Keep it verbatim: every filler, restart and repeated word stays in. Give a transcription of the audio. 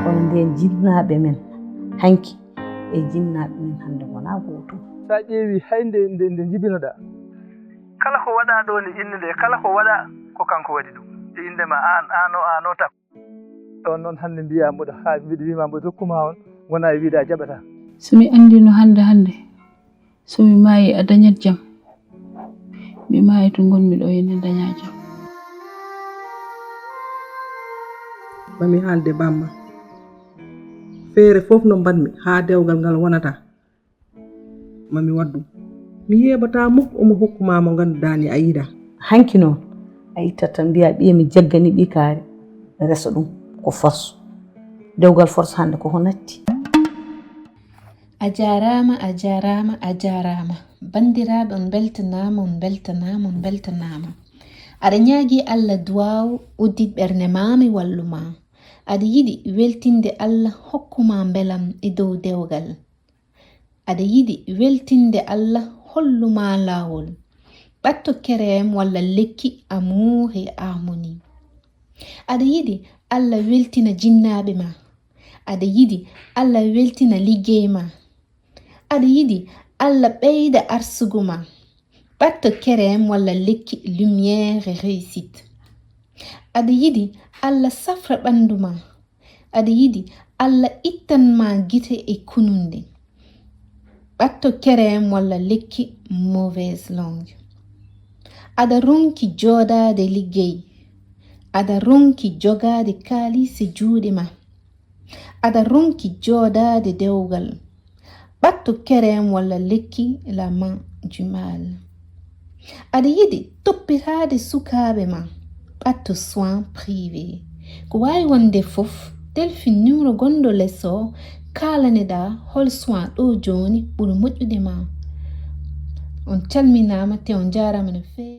Kono nden jinnaaɓe men hanki e jinnaaɓe men hannde wonaa gootum. So a ƴeewii hay nde nde nde njibinoɗaa, kala ko waɗaa ɗoo nde innde ndee, kala ko waɗaa ko kanko waɗi ɗum. E innde maa aan, aan o, aan o takko. On noon hannde mbiyaa mboɗo haa mbiɗo wii maa mboɗo rokku maa on, ngonaa e wiide a jaɓataa. So mi anndino hannde hannde, so mi maayii a dañat jam, mi maaya to ngonmi ɗoo ene dañaa jam. Ma mi haalde bamma. Feere fof no mbaɗmi haa dewgal ngal wonata ma mi waɗ ɗum. Mi yeeɓataa muk omo hokku maa mo ngannduɗaa ni a yiɗaa. Hanki noon a ittat tan mbiyaa ɓiya mi jaggani ɓii kaari, reso ɗum ko force. Dewgal force hannde ko honatti? A jaaraama, a jaaraama, a jaaraama. Banndiraaɓe, on mbeltanaama, on mbeltanaama, on mbeltanaama. Aɗa ñaagii Allah duwaaw, uddit ɓernde maa, mi wallu maa. Aɗa yiɗi weltinde Allah, hokku maa mbelam e dow dewgal. Aɗa yiɗi weltinde Allah, hollu maa laawol. Ɓatto kerem walla lekki amour et harmonie. Aɗa yiɗi Allah weltina jinnaaɓe maa. Aɗa yiɗi Allah weltina liggey maa. Aɗa yiɗi Allah ɓeyda arsugu maa. Ɓatto kerem walla lekki lumière et réussite. Aɗa yiɗi Allah safra ɓanndu maa. Aɗa yiɗi Allah ittan maa gite e kununde. Ɓatto kerem walla lekki mauvaise langue. Aɗa ronki jooɗaade liggey. Aɗa ronki jogaade kaalis e juuɗe maa. Aɗa ronki jooɗaade dewgal. Ɓatto kerem walla lekki la main du mal. Aɗa yiɗi toppitaade sukaaɓe maa. Ɓatto soin privé. Ko waawi wonde fof, telfin numéro gonɗo les o, kaalaneɗaa hol soin ɗo jooni ɓuri moƴƴude maa. On calminaama te on njaaraama no feewi.